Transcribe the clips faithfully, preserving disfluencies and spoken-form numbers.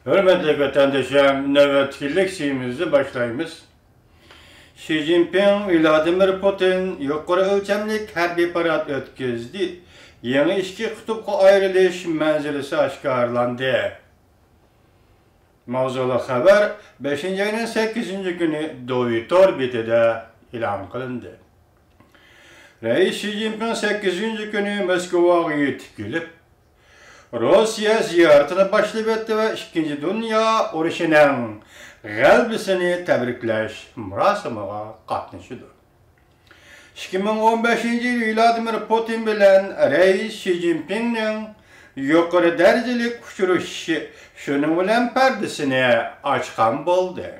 ھۆرمەتلىك ۋەتەندىشىم، نۆۋەتتىكى لېكسىيىمىزنى باشلايمىز. شى جىنپىڭ ۋلادىمىر پۇتىن يۇقىرى ئۆلچەملىك ھەربىي پارات ئۆتكۈزدى. يېڭى ئىككى قۇتۇپقا ئايرىلىش مەنزىرىسى ئاشكارىلاندى. ماۋزۇلۇق خەۋەر بەشىنچى ئاينىڭ سەككىزىنچى كۈنى دوۋى تور بېتىدە ئېلان قىلىندى. رەئىس شى جىنپىڭ سەككىزىنچى كۈنى موسكۋاغا يېتىپ كېلىپ، روسىيە زىيارىتىنى باشلىۋەتتى ۋە ئىككىنچى دۇنيا ئۇرۇشىنىڭ غەلىبىسىنى تەبرىكلەش مۇراسىمىغا قاتنىشىدۇ. ئىككى مىڭ ئون بەشىنچى يىل ۋلادىمىر پۇتىن بىلەن رەئىس شى جىنپىڭنىڭ يۇقىرى دەرىجىلىك ئۇچرىشىشى شۇنىڭ بىلەن پەردىسىنى ئاچقان بولدى.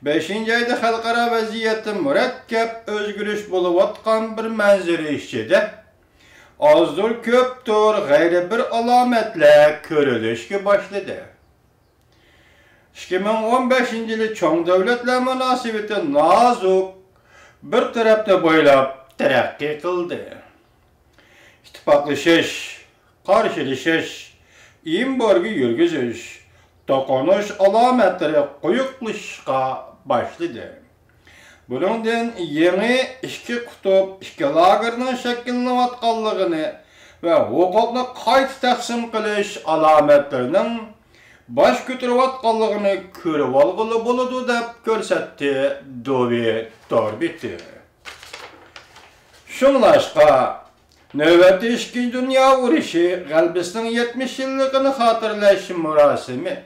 بەشىنچى ئايدا خەلقئارا ۋەزىيەتتە مۇرەككەپ ئۆزگىرىش بولۇۋاتقان بىر مەنزىرە ئىچىدە، ئازدۇر كۆپتۇر غەيرىي بىر ئالامەتلەر كۆرۈلۈشكە باشلىدى. ئىككى مىڭ ئون بەشىنچى يىلى چوڭ دۆلەتلەر مۇناسىۋىتى نازۇك بىر تەرەپنى بويلاپ تەرەققىي قىلدى. ئىتتىپاقلىشىش، قارشىلىشىش، ئېمبارگو يۈرگۈزۈش، توقۇنۇش ئالامەتلىرى قويۇقلىشىشقا باشلىدى. بۇنىڭدىن يېڭى ئىككى قۇتۇپ، ئىككى لاگېرنىڭ شەكىللىنىۋاتقانلىقىنى ۋە ھوقۇقنى قايتا تەقسىم قىلىش ئالامەتلىرىنىڭ باش كۆتۈرۈۋاتقانلىقىنى كۆرۈۋالغىلى بولىدۇ، دەپ كۆرسەتتى دوۋى تور بېتى. شۇڭلاشقا، نۆۋەتتە ئىككىنچى دۇنيا ئۇرۇشى غەلىبىسىنىڭ يەتمىش يىللىقىنى خاتىرىلەش مۇراسىمى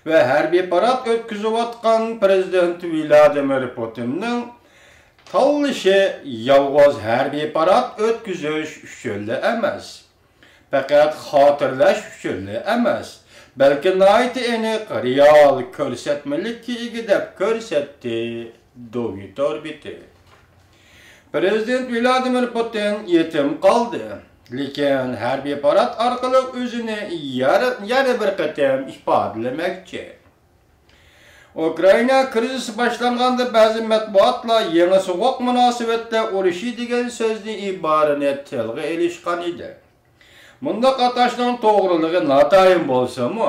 ۋە ھەربىي پارات ئۆتكۈزۈۋاتقان پىرېزىدېنت ۋلادىمىر پۇتىننىڭ تاللىشى يالغۇز ھەربىي پارات ئۆتكۈزۈش ئۈچۈنلا ئەمەس، پەقەت خاتىرىلەش ئۈچۈنلا ئەمەس، بەلكى ناھايىتى ئېنىق رېئال كۆرسەتمىلىككە ئىگە، دەپ كۆرسەتتى دوۋى تور بېتى. پىرېزىدېنت ۋلادىمىر پۇتىن يېتىم قالدى، لېكىن ھەربىي پارات ئارقىلىق ئۆزىنى يەنە، يەنە بىر قېتىم ئىپادىلىمەكچى. ئۇكرائىنا كىرىزىسى باشلانغاندا بەزى مەتبۇئاتلار يېڭى سوغۇق مۇناسىۋەتلەر ئۇرۇشى دېگەن سۆزنى، ئىبارىنى تىلغا ئېلىشقان ئىدى. مۇنداق ئاتاشنىڭ توغرىلىقى ناتايىن بولسىمۇ،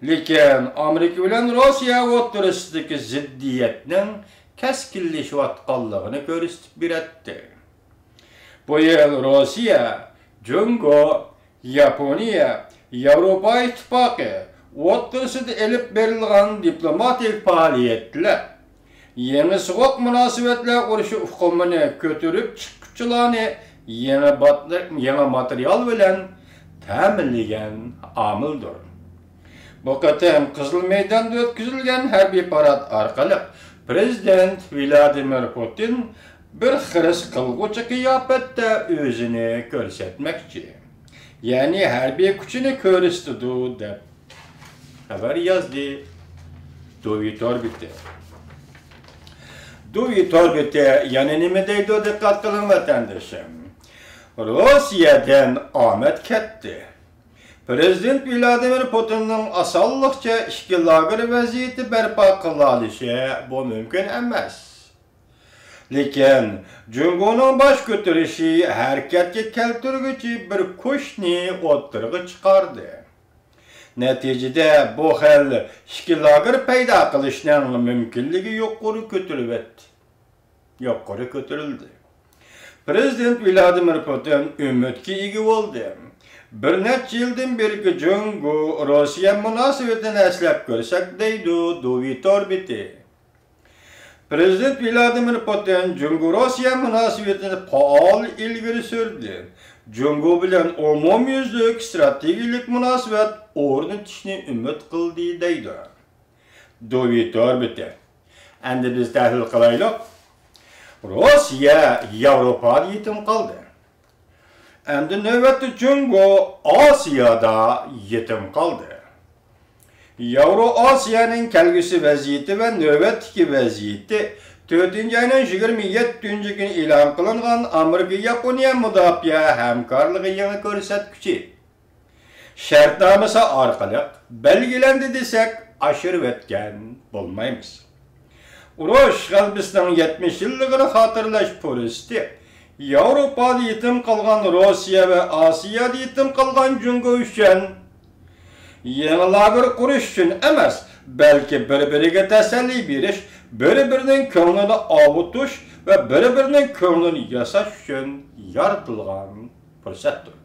لېكىن ئامېرىكا بىلەن روسىيە ئوتتۇرىسىدىكى زىددىيەتنىڭ كەسكىنلىشىۋاتقانلىقىنى كۆرسىتىپ بېرەتتى. بۇ يىل روسىيە، جۇڭگو، ياپونىيە، ياۋروپا ئىتتىپاقى ئوتتۇرىسىدا ئېلىپ بېرىلغان دىپلوماتىك پائالىيەتلەر يېڭى سوغۇق مۇناسىۋەتلەر ئۇرۇشى ئۇقۇمىنى كۆتۈرۈپ چىققۇچىلارنى يېڭى بات-، يېڭى ماتېرىيال بىلەن تەمىنلىگەن ئامىلدۇر. بۇ قېتىم قىزىل مەيداندا ئۆتكۈزۈلگەن ھەربىي پارات ئارقىلىق پىرېزىدېنت ۋلادىمىر پۇتىن بىر خىرىس قىلغۇچى قىياپەتتە ئۆزىنى كۆرسەتمەكچى، يەنى ھەربىي كۈچىنى كۆرسىتىدۇ، دەپ خەۋەر يازدى دوۋى تور بېتى. دوۋى تور بېتى يەنە نېمە دەيدۇ، دىققەت قىلىڭ، ۋەتەندىشىم. روسىيەدىن ئامەت كەتتى. پىرېزىدېنت ۋلادىمىر پۇتىننىڭ ئاسانلىقچە ئىككى لاگېر ۋەزىيىتى بەرپا قىلالىشى بۇ مۇمكىن ئەمەس. لېكىن جۇڭگونىڭ باش كۆتۈرۈشى ھەرىكەتكە كەلتۈرگۈچى بىر كۈچنى ئوتتۇرىغا چىقاردى. نەتىجىدە بۇ خىل ئىككى لاگېر پەيدا قىلىشنىڭ مۇمكىنلىكى يۇقىرى كۆتۈرۈلۈۋەتتى. يۇقىرى كۆتۈرۈلدى. پىرېزىدېنت ۋلادىمىر پۇتىن ئۈمىدكە ئىگە بولدى. بىر نەچچە يىلدىن بېرىكى جۇڭگو روسىيە مۇناسىۋىتىنى ئەسلەپ كۆرسەك، دەيدۇ دوۋى تور بېتى. پىرېزىدېنت ۋلادىمىر پۇتىن جۇڭگو روسىيە مۇناسىۋىتىنى پائال ئىلگىرى سۈردى. جۇڭگو بىلەن ئومۇميۈزلۈك ئىستراتېگىيەلىك مۇناسىۋەت ئورنىتىشنى ئۈمىد قىلدى، دەيدۇ دوۋى تور بېتى. ئەمدى بىز تەھلىل قىلايلۇق. روسىيە ياۋروپادا يېتىم قالدى. ئەمدى نۆۋەتتە جۇڭگو ئاسىيادا يېتىم قالدى. ياۋرو ئاسىيانىڭ كەلگۈسى ۋەزىيىتى ۋە نۆۋەتتىكى ۋەزىيىتى تۆتىنچى ئاينىڭ يىگىرمە يەتتىنچى كۈنى ئېلان قىلىنغان ئامېرىكا ياپونىيە مۇداپىئە ھەمكارلىقى يېڭى كۆرسەتكۈچى شەرتنامىسى ئارقىلىق بەلگىلەندى دېسەك، ئاشۇرۇۋەتكەن بولمايمىز. ئۇرۇش غەلىبىسىنىڭ يەتمىش يىللىقىنى خاتىرىلەش پۇرسىتى ياۋروپادا يېتىم قالغان روسىيە ۋە ئاسىيادا يېتىم قالغان جۇڭگو ئۈچۈن يېڭى لاگېر قۇرۇش ئۈچۈن ئەمەس، بەلكى بىر-بىرىگە تەسەللى بېرىش، بىر-بىرىنىڭ كۆڭلىنى ئاۋۇتۇش ۋە بىر-بىرىنىڭ كۆڭلىنى ياساش ئۈچۈن يارىتىلغان پۇرسەتتۇر.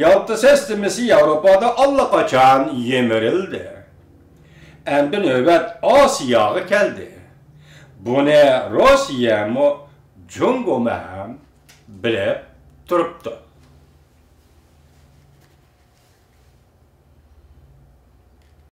يالتا سىستېمىسى ياۋروپادا ئاللىقاچان يىمىرىلدى. ئەمدى نۆۋەت ئاسىياغا كەلدى. بۇنى روسىيەمۇ، جۇڭگومۇ ھەم بىلىپ تۇرۇپتۇ.